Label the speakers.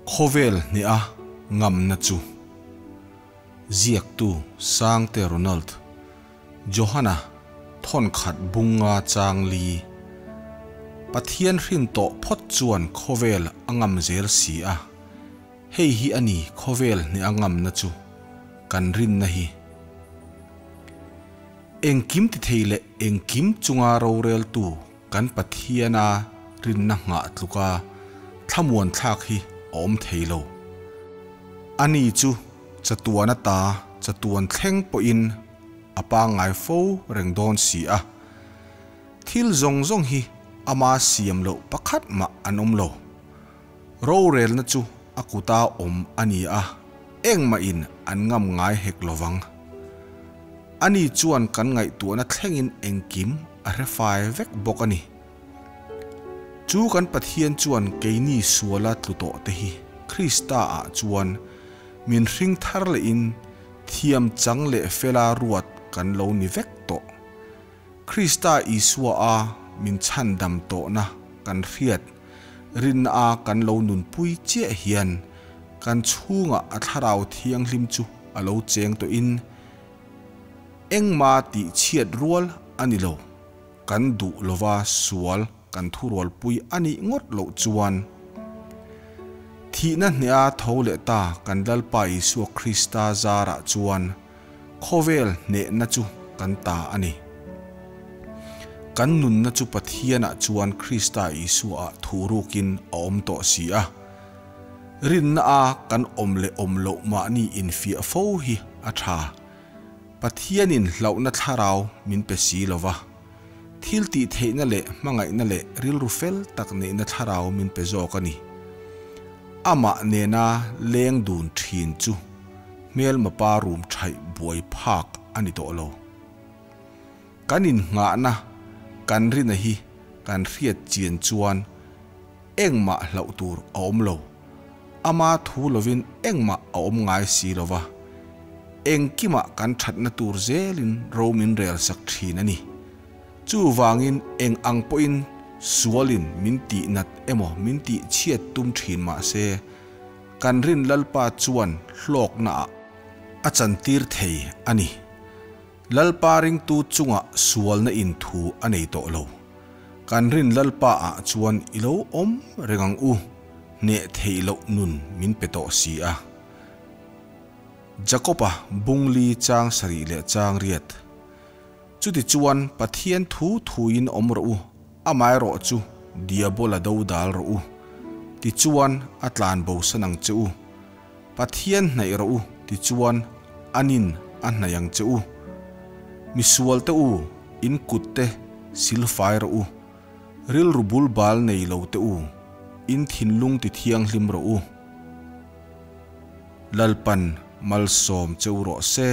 Speaker 1: Khawvel hneha ngamna chu. Ziaktu Sangte Ronald Johana thawnkhat bunga chang li. Pathian hrin tawh phawt chuan khawvel a ngam zel si a. Hei hi a ni khawvel hneha ngamna chu kan rinna hi. Engkim ti thei leh engkim chunga roreltu kan Pathiana rinna nghah tluka thlamuan thlak hi a awm thei lo. Ani chu chatuan ata chatuan thleng pawhin a pangngai fo reng dawn si a. Thil zawng zawng hi ama siam loh pakhat mah an awm lo. Rorelna chu a kuta awm a ni a, engmahin an ngam ngai hek lovang. Ani chuan kan ngaihtuahna thlengin engkim a hre fai vek bawk a ni. Chu kan Pathian chuan keini suala tlu tawh te hi Krista ah chuan min hring thar lehin thiam chang leh fela ruat kan lo ni vek tawh. Krista Isua a min chhandam tawhna kan hriat rinna a kan lo nunpui chiah hian kan chhungah a thlarau thianghlim chu a lo cheng tawhin engmah tih chhiat rual a ni lo. Kan duh lova sual kan thurualpui a nih ngawt loh chuan thihna hneha tho leh ta kan Lalpa Isua Krista zarah chuan khawvel hnehna chu kan ta a ni. Kan nunna chu Pathianah chuan Krista Isuaah thurukin a awm tawh si a. Rinna a kan awm leh awm loh mahni infiah fo hi a tha. Pathianin hlauhna thlarau min pe si lova, thil tih theihna leh hmangaihna leh rilru fel tak neihna thlarau min pe zawk a ni. Amah nena leng dun thin chu hmelma pa rum thaih buai phak a ni tawh lo. Kan innghahna kan rina hi kan hriat chian chuan engmah hlauh tur a awm lo. Ama thu lovin engmah a awm ngai si lova, engkimah kan thatna tur zelin ro min rel sak thin a ni. Chuvangin eng ang pawhin sualin min tih nat emaw min tih chhiat tum thin mah se, kan rin Lalpa chuan hlawknaah a chantir thei a ni. Lalpa ringtu chungah sualna in thu a nei tawh lo. Kan rin Lalpa ah chuan i lo awm reng ang u, hneh theih loh nun min pe tawh si a. Jakob-a bungli chang sarih leh chang riat. Chutichuan Pathian thu thuin awm rawh u, amaherawh chu Diabola do dal rawh u. Tichuan a tlan bosan ang che u. Pathian hnaih rawh u tichuan anin a hnaih ang che u. Misual te u, in kut te sil fai rawh u. Rilru bul bal nei lo te u, in thinlung ti thianghlim rawh u. Lalpan malsawm che u rawh se.